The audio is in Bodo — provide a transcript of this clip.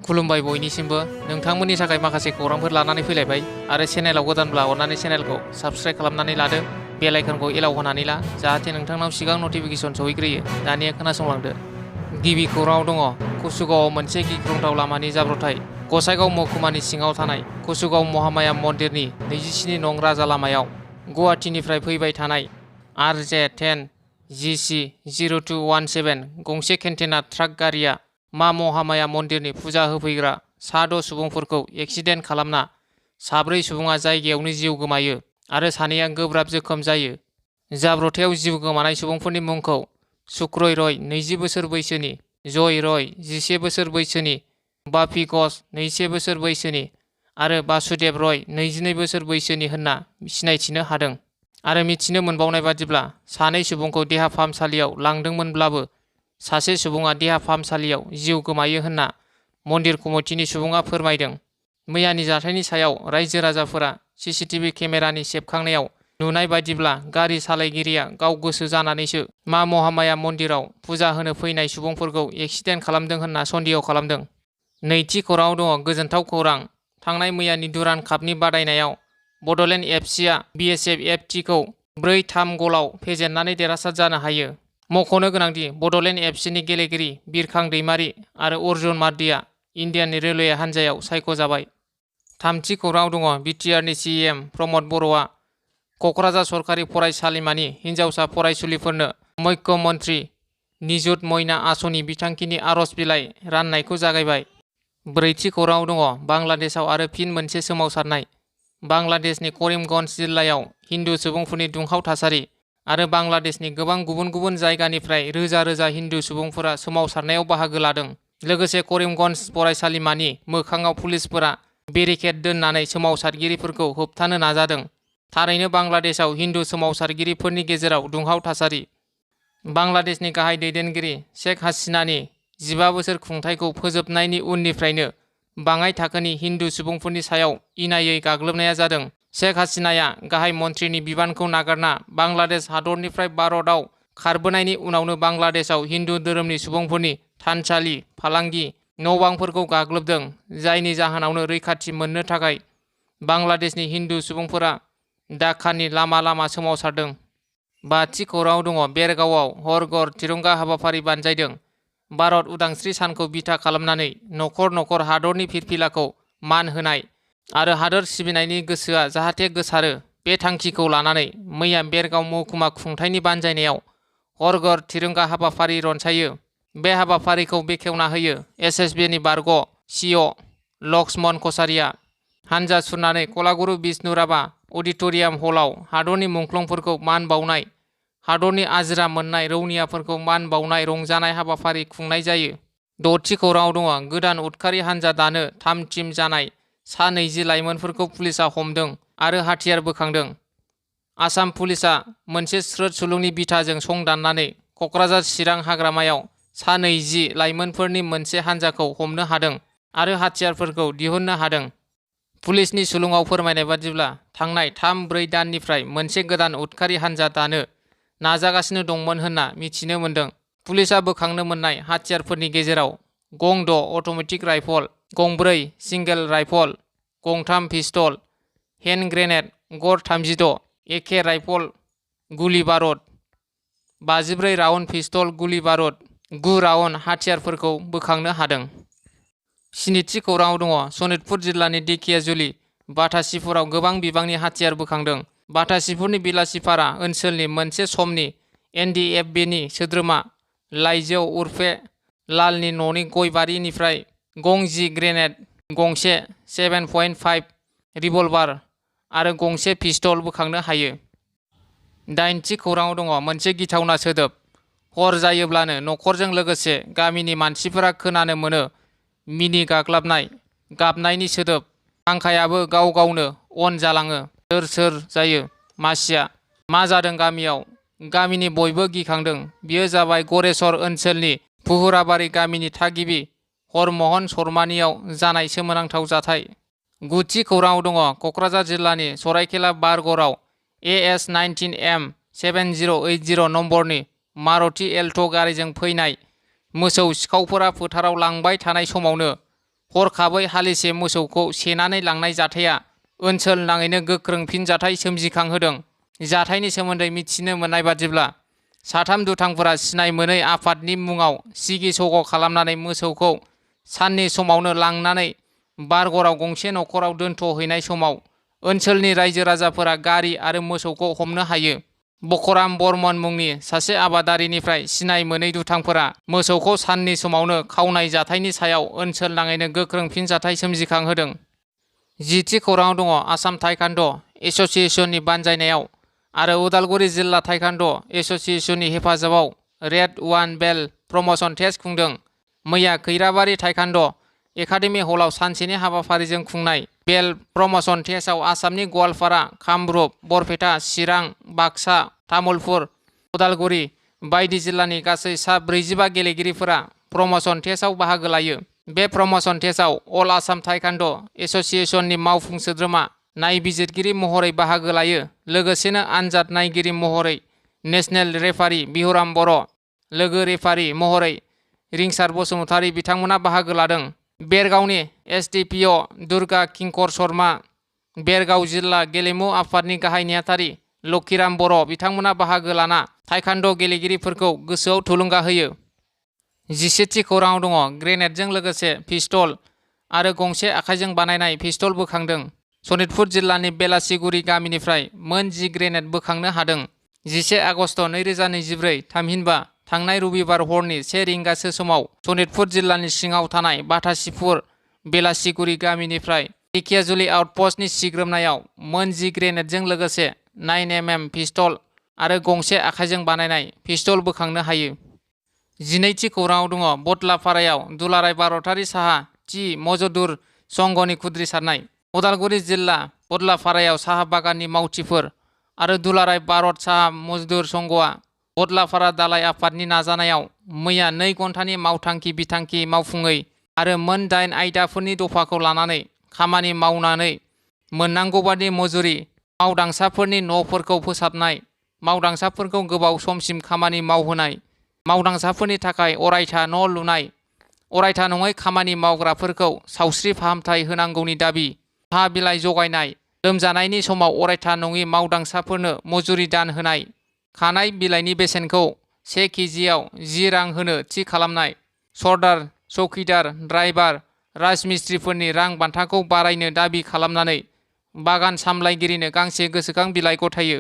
खुलुमबाय बयनिसिमबो नोंथांमोननि थाखाय माखासे खौरांफोर लानानै फैलायबाय आरो चेनेलाव गोदानब्ला अननानै चेनेलखौ साबस्क्राइब खालामनानै लादो बेल आइकनखौ एलाव होनानै ला जाहाथे नोंथांनाव सिगां नटिफिकेसन सौहैग्रोयो। दानिया खोनासंलांदो। गिबि खौराङाव दङ कुसुगावआव मोनसे गिख्रंथाव लामानि जाब्रबथाय। गसाइगाव महकुमानि सिङाव थानाय कुसुगाव महामाया मन्दिरनि 27 नं राजा लामायाव गुवाहाटीनिफ्राय फैबाय थानाय RJ10 GC 0217 गंसे कन्टेनार ट्राक गारिया मा महामाया मन्दिरनि फुजा होफैग्रा सा6 सुबुंफोरखौ एक्सिडेन्ट खालामना 4 सुबुङा जायगायावनो जिउ गोमायो आरो 2आ गोब्राब जोखोम जायो। जाब्रबथायाव जिउ गोमानाय सुबुंफोरनि मुंखौ सुक्रय रय 20 बोसोर बैसोनि, जय रय 11 बोसोर बैसोनि, बापी घोष 2 बोसोर बैसोनि आरो बासुदेव रय 22 बोसोर बैसोनि होनना सिनायथिनो हादों। आरो मिथिनो मोनबावनाय बादिब्ला 2 सुबुंखौ देहा फाहामसालियाव लांदोंमोनब्लाबो सासे सुबुङा देहा फाहामसालियाव जिउ गोमायो होनना मन्दिर कमिटिनि सुबुङा फोरमायदों। मैयानि जाथायनि सायाव रायजो राजाफोरा CCTV केमेरानि सेबखांनायाव नुनाय बायदिब्ला गारि सालायगिरिया गाव गोसो जानानैसो मा महामाया मन्दिराव फुजा होनो फैनाय सुबुंफोरखौ एक्सिडेन्ट खालामदों होनना सन्देह खालामदों। नैथि खौराङाव दङ गोजोनथाव खौरां। थांनाय मैयानि दुरान्ड कापनि बादायनायाव बडलेण्ड FCआ BSF FTखौ 4-3 गलाव फेजेननानै देरहासार जानो हायो। मख'नो गोनांदि बडलेण्ड FCनि गेलेगिरि बिरखां दैमारि आरो अर्जुन मार्डिया इन्डियान रेलवे हान्जायाव सायख'जाबाय। थामथि खौराङाव दङ BTRनि CEM प्रमद बर'आ क'क्राझार सरकारि फरायसालिमानि हिन्जावसा फरायसुलिफोरनो मुख्यमन्त्री निजुत मयना आसनि बिथांखिनि आर'ज बिलाइ राननायखौ जागायबाय। ब्रैथि खौराङाव दङ बांलादेशआव आरो फिन मोनसे सोमावसारनाय। बांलादेशनि करिमगन्ज जिल्लायाव हिन्दु सुबुंफोरनि दुंहाव थासारि आरो बांलादेशनि गोबां गुबुन गुबुन जायगानिफ्राय रोजा रोजा हिन्दु सुबुंफोरा सोमावसारनायाव बाहागो लादों। लोगोसे करिमगन्ज फरायसालिमानि मोखाङाव पुलिसफोरा बेरिकेड दोननानै सोमावसारगिरिफोरखौ होबथानो नाजादों। थारैनो बांलादेशआव हिन्दु सोमावसारगिरिफोरनि गेजेराव दुंहाव थासारि। बांलादेशनि गाहाय दैदेनगिरि शेख हासिनानि 15 बोसोर खुंथायखौ फोजोबनायनि उननिफ्रायनो बाङाइ थाखोनि हिन्दु सुबुंफोरनि सायाव इनायै गाग्लोबनाया जादों। शेख हासिनाया गाहाय मन्थ्रिनि बिबानखौ नागारना बांलादेश हादरनिफ्राय भारतआव खारबोनायनि उनावनो बांलादेशआव हिन्दु धोरोमनि सुबुंफोरनि थानसालि, फालांगि, न'-बांफोरखौ गाग्लोबदों, जायनि जाहोनावनो रैखाथि मोननो थाखाय बांलादेशनि हिन्दु सुबुंफोरा ढाकानि लामा लामा सोमावसारदों। बाथि खौराङाव दङ बेरगावआव हर-घर तिरंगा हाबाफारि बानजायदों। भारत उदांस्रि सानखौ बिथा खालामनानै न'खर न'खर हादरनि फिरफिलाखौ मान होनाय आरो हादोर सिबिनायनि गोसोआ जाहाथे गोसारो, बे थांखिखौ लानानै मैया बेरगाव महकुमा खुंथायनि बानजायनायाव हर-घर तिरंगा हाबाफारि रनसायो। बे हाबाफारिखौ बेखेवना होयो SSBनि बारग' CO लक्ष्मण कछारिया। हानजा सुरनानै कलागुरु बिष्णु राभा अडिट'रियाम हलाव हादरनि मुंख्लंफोरखौ मान बावनाय, हादरनि आजिरा मोननाय रौनियाफोरखौ मान बावनाय रंजानाय हाबाफारि खुंनाय जायो। द'थि खौराङाव दङ गोदान उदखारि हानजा दानो थाम-थिम जानाय सा 20 लाइमोनफोरखौ पुलिसआ हमदों आरो हाथियार बोखांदों। आसाम पुलिसआ मोनसे स्रोद सुलुंनि बिथाजों संदाननानै क'क्राझार चिरां हाग्रामायाव सा 20 लाइमोनफोरनि मोनसे हानजाखौ हमनो हादों आरो हाथियारफोरखौ दिहुननो हादों। पुलिसनि सुलुङाव फोरमायनाय बादिब्ला थांनाय 3-4 दाननिफ्राय मोनसे गोदान उदखारि हानजा दानो नाजागासिनो दंमोन होनना मिथिनो मोन्दों। पुलिसआ बोखांनो मोननाय हाथियारफोरनि गेजेराव गं 6 अट'मेटिक राइफल, गं 4 सिंगेल राइफल, गं 3 पिस्तल, हेन्ड ग्रेनेड, गर 36, AK राइफल, गुलि बारुद, 54 राउन्ड पिस्तल गुलि बारुद, 9 राउन्ड हाथियारफोरखौ बोखांनो हादों। स्निथि खौराङाव दङ सनितपुर जिल्लानि दिखियाजुलि बाथासिपुराव गोबां बिबांनि हाथियार बोखांदों। बाथासिपुरनि बिलासिपारा ओनसोलनि मोनसे समनि NDFBनि सोद्रोमा लाइजौ उर्फे लालनि न'नि गय बारिनिफ्राय गं 10 ग्रेनेड, गंसे 7.5 रिभल्भार आरो गंसे पिस्तल बोखांनो हायो। दाइनथि खौराङाव दङ मोनसे गिथावना सोदोब। हर जायोब्लानो न'खरजों लोगोसे गामिनि मानसिफोरा खोनानो मोनो मिनि गाग्लाबनाय, गाबनायनि सोदोब। हांखोआबो गाव गावनो अन जालाङो। सोर सोर जायो मासिया? मा जादों गामियाव? गामिनि बयबो गिखांदों। बियो जाबाय गरेस्वर ओनसोलनि फुहुराबारि गामिनि थागिबि हरमहन शर्मानियाव जानाय सोमोनांथाव जाथाय। गुथि खौराङाव दङ क'क्राझार जिल्लानि सरायखेला बारगराव AS19M 7080 नम्बरनि मारुति एल्ट' गारिजों फैनाय मोसौ सिखावफोरा फोथाराव लांबाय थानाय समावनो हरखाबै हालिसे मोसौखौ सेनानै लांनाय जाथाया ओनसोल नाङैनो गोख्रों फिनजाथाय सोमजिखांहोदों। जाथायनि सोमोन्दै मिथिनो मोननाय बादिब्ला साथाम दुथांफोरा सिनाय मोनै आफादनि मुङाव सिगि सग' खालामनानै मोसौखौ साननि समावनो लांनानै बारगराव गंसे न'खराव दोनथ'हैनाय समाव ओनसोलनि रायजो राजाफोरा गारि आरो मोसौखौ हमनो हायो। बखराम बर्मन मुंनि सासे आबादारिनिफ्राय सिनाय मोनै दुथांफोरा मोसौखौ साननि समावनो खावनाय जाथायनि सायाव ओनसोल नाङैनो गोख्रों फिनजाथाय सोमजिखांहोदों। 10थि खौराङाव दङ आसाम ताइक्वान्ड' एस'सिएशननि बानजायनायाव आरो उदालगुरि जिल्ला ताइक्वान्ड' एस'सिएशननि हेफाजाबाव रेड वान बेल प्रम'शन टेस्ट खुंदों। मैया खैराबारि ताइक्वान्ड' एकाडेमि हलाव सानसेनि हाबाफारिजों खुंनाय बेल प्रम'शन टेस्टआव आसामनि गवालपारा, कामरुप, बरपेटा, चिरां, बाक्सा, तामुलपुर, उदालगुरि बायदि जिल्लानि गासै सा 45 गेलेगिरिफोरा प्रम'शन टेस्टआव बाहागो लायो। बे प्रम'शन टेस्टआव अल आसाम ताइक्वान्ड' एस'सिएशननि मावफुं सोद्रोमा नायबिजिरगिरि महरै बाहागो लायो। लोगोसेनो आनजाद नायगिरि महरै नेशनेल रेफारि बिहुराम बर', लोगो रेफारि महरै रिंसार बसुमतारी बिथांमोना बाहागो लादों। बेरगावनि एसडिपिअ दुर्गा किंकर शर्मा, बेरगाव जिल्ला गेलेमु आफादनि गाहाय नेहाथारि लक्षिराम बर' बिथांमोना बाहागो लाना ताइक्वान्ड' गेलेगिरिफोरखौ गोसोआव थुलुंगा होयो। 11थि खौराङाव दङ ग्रेनेडजों लोगोसे पिस्तल आरो गंसे आखाइजों बानायनाय पिस्तल बोखांदों। सनितपुर जिल्लानि बेलासिगुरि गामिनिफ्राय मोन 10 ग्रेनेड बोखांनो हादों। 11 आगस्ट 2024 थामहिनबा थांनाय रबिबार हरनि 1 रिंगासो समाव सनितपुर जिल्लानि सिङाव थानाय बाथासिपुर बेलासिगुरि गामिनिफ्राय ढेकियाजुलि आउटपस्टनि सिग्रोमनायाव मोन 10 ग्रेनेडजों लोगोसे 9mm पिस्तल आरो गंसे आखाइजों बानायनाय पिस्तल बोखांनो हायो। 12थि खौराङाव दङ बदलापारायाव दुलाराय भारतारि साहा टि मजदुर संघनि खुद्रिसारनाय। उदालगुरि जिल्ला बदलापारायाव साहा बागाननि मावथिफोर आरो दुलाराय भारत साहा मजदुर संघआ बदलापारा दालाय आफादनि नाजानायाव मैया 2 घन्टानि मावथांखि बिथांखि मावफुङै आरो मोन 8 आयदाफोरनि दफाखौ लानानै खामानि मावनानै मोननांगौबादि मजुरि, मावदांसाफोरनि न'फोरखौ फोसाबनाय, मावदांसाफोरखौ गोबाव समसिम खामानि मावहोनाय, मावदांसाफोरनि थाखाय अरायथा न' लुनाय, अरायथा नङै खामानि मावग्राफोरखौ सावस्रि फाहामथाय होनांगौनि दाबि, साहा बिलाइ जगायनाय, लोमजानायनि समाव अरायथा नङि मावदांसाफोरनो मजुरि दान होनाय, खानाय बिलाइनि बेसेनखौ 1 केजिआव 10 रां होनो थि खालामनाय, सरदार, चौकीदार, ड्राइभार, राजमिस्ट्रिफोरनि रां बान्थाखौ बारायनो दाबि खालामनानै बागान सामलायगिरिनो गांसे गोसोखां बिलाइ गथायो।